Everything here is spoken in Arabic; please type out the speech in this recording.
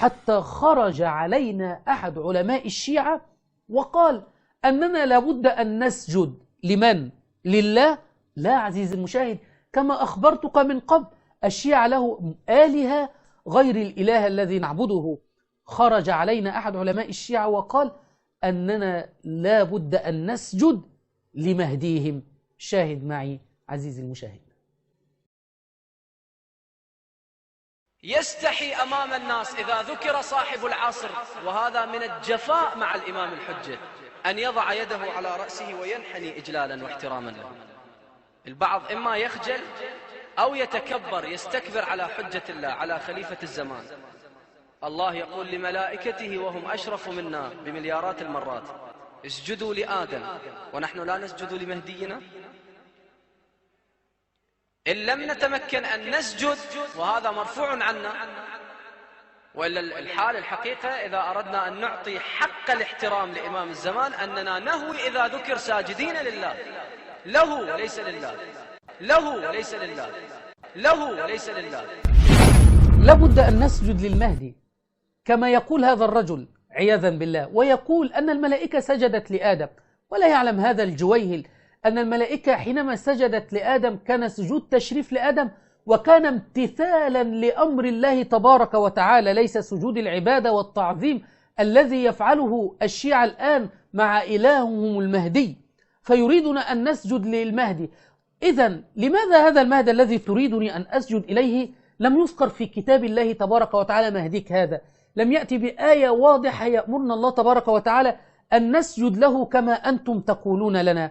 حتى خرج علينا أحد علماء الشيعة وقال أننا لابد أن نسجد لمن؟ لله؟ لا عزيزي المشاهد، كما أخبرتك من قبل الشيعة له آلهة غير الإله الذي نعبده. خرج علينا أحد علماء الشيعة وقال أننا لابد أن نسجد لمهديهم. شاهد معي عزيزي المشاهد. يستحي أمام الناس إذا ذكر صاحب العصر، وهذا من الجفاء مع الإمام الحجة، أن يضع يده على رأسه وينحني إجلالا واحتراما له. البعض إما يخجل أو يتكبر، يستكبر على حجة الله، على خليفة الزمان. الله يقول لملائكته وهم أشرف منا بمليارات المرات: اسجدوا لآدم، ونحن لا نسجد لمهدينا. إن لم نتمكن أن نسجد، وهذا مرفوع عنا، وإلا الحال الحقيقة إذا أردنا أن نعطي حق الاحترام لإمام الزمان أننا نهوي إذا ذكر ساجدين لله، له وليس لله، له وليس لله، له وليس لله. لابد أن نسجد للمهدي كما يقول هذا الرجل عياذا بالله، ويقول أن الملائكة سجدت لآدم. ولا يعلم هذا الجويهل أن الملائكة حينما سجدت لآدم كان سجود تشريف لآدم، وكان امتثالا لأمر الله تبارك وتعالى، ليس سجود العبادة والتعظيم الذي يفعله الشيعة الآن مع إلههم المهدي. فيريدنا أن نسجد للمهدي. إذن لماذا هذا المهدي الذي تريدني أن أسجد إليه لم يذكر في كتاب الله تبارك وتعالى مهديك هذا؟ لم يأتي بآية واضحة يأمرنا الله تبارك وتعالى أن نسجد له كما أنتم تقولون لنا.